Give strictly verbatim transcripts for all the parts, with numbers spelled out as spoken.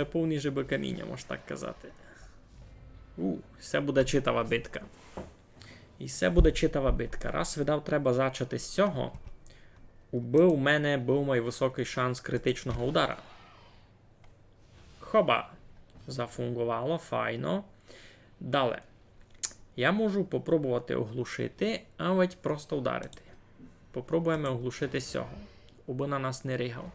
повні жебы каміня, мож так казати. У, се буде читава битка. І се буде читава битка. Раз видав, треба зачати з сього. Убы у мене быв май высокый шанс критичного удара. Хоба! Зафунґовало, файно. Дале. Я можу попробовати оглушити, авадь просто вдарити. Попробуєме оглушити сього. Убы на нас не ригав.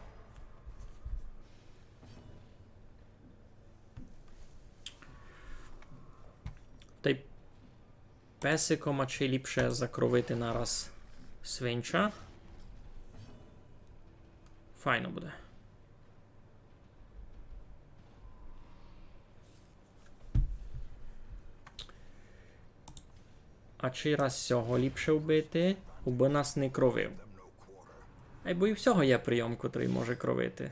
Тай песиком ачей ліпше закровити нараз свинча. Файно буде. Ачей раз сього ліпше вбити, убы нас не кровив. Айбо і в сього є прийом, котрый може кровити.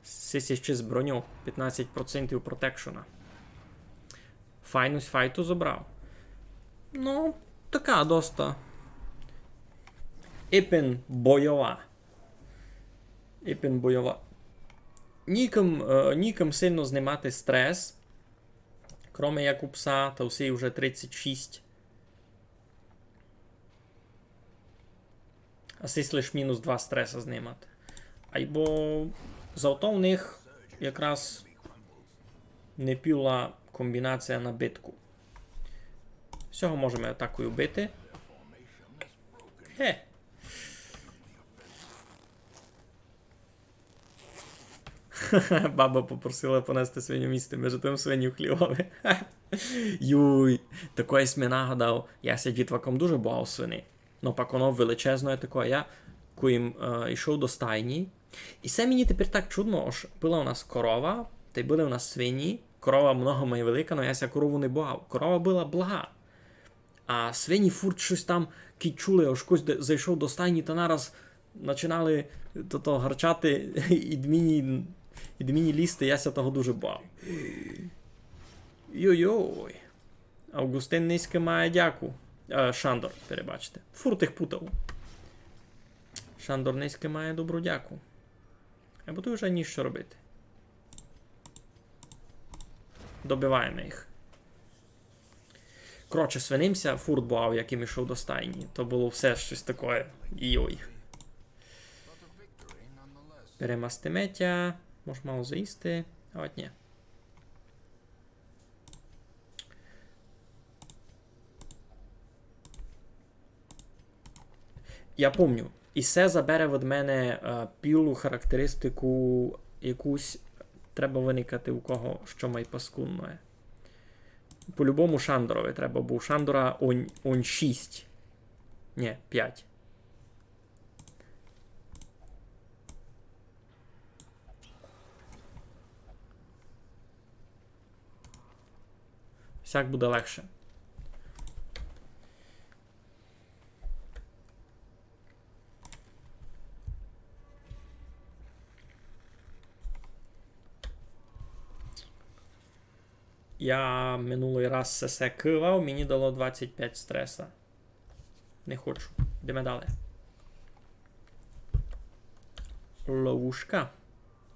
Сись іщи з броню, пятнадцять процентів протекшена. Файну файту забрав. Ну, така доста. Ипен бойова. Ипен бойова. Нікым, е, нікым сильно знимати стрес. Кроме як у пса, та у сей уже тридцять шість. А сись лиш мінус два стреса знимати. Айбо зато в них якраз не піла комбінація на битку. Сього можеме атакою бити. Ге. Баба попросила понести свиню їсти, межи тым свиню хлівали. Юй, такоє сьме нагадав. Я ся дітваком дуже бояв свини. Но пак оно величезноє такоє. Я кой им, е, йшов до стайні. І се мені тепер так чудно, ож была у нас корова, тай были у нас свині. Корова много май велика, но я ся корову не бояв. Корова была блага. А свині фурт штось там, кидь чули, ож хтось де-, зайшов до стайні, та нараз начинали тото гарчати, ид мені, ид мені лізти, я ся того дуже бояв. Йой-йой. Авґустин низько має дяку. Е, Шандор, перебачте. Фурт їх путав. Шандор низько має добру дяку. Айбо туй уже ніщо робити. Добиваєме їх. Коротше, свиним ся фурт бояв, як им ішов до стайні. То было всьо штось такоє. Йой. Перемастиме тя. Мож мало заїсти. А от ні. Я помню. І се забере від мене, е, пілу характеристику якусь. Треба выникати у кого што май паскудноє. По-любому Шандорови треба, бо у Шандора онь, онь шість. Ні, пять. Сяк буде легше. Я минулый раз сесе кывав, мені дало двадцять пять стреса. Не хочу. Йдеме далі. Ловушка.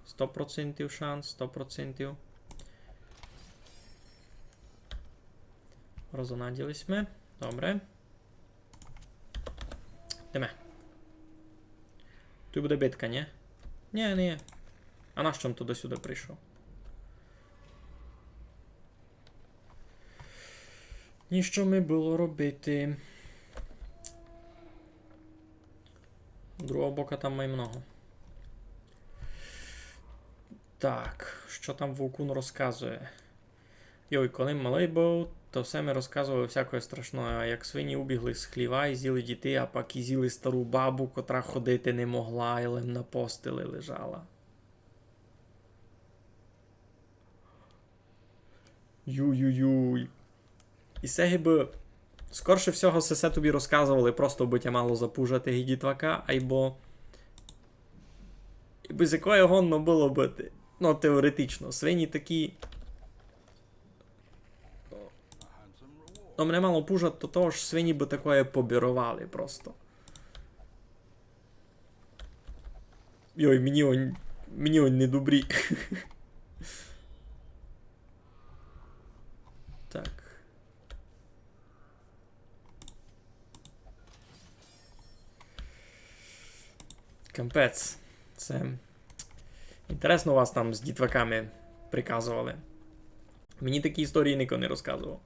Сто процентів шанс, сто процентів. Розонаділи сьме. Добре. Йдеме. Туй буде битка, нї? Нї, не є. А нащо м туды-сюды прийшов? Ніщо ми было робити. Другого бока там май много. Так, што там Вовкун розказує? Йой, коли малый быв, то всьо ми розказовали всякоє страшноє, а як свині убігли з хліва і зїли дітей, а пак і зїли стару бабу, котра ходити не могла, і лем на постели лежала. Юй-юй-юй. І се гибы, скорше всього, се, се тобі розказовали, просто бы тя мало запужати ги дітвака, айбо, айбо з якоє годно было быти. Ну, теоретично. Свині такі. Ну, мене мало пужать до того, што свині бы такоє побіровали просто. Йой, мені он, мені он недобрі. Так. Капець. Це інтересно, вас там з дітваками приказували. Мені такі історії ніхто не розказував.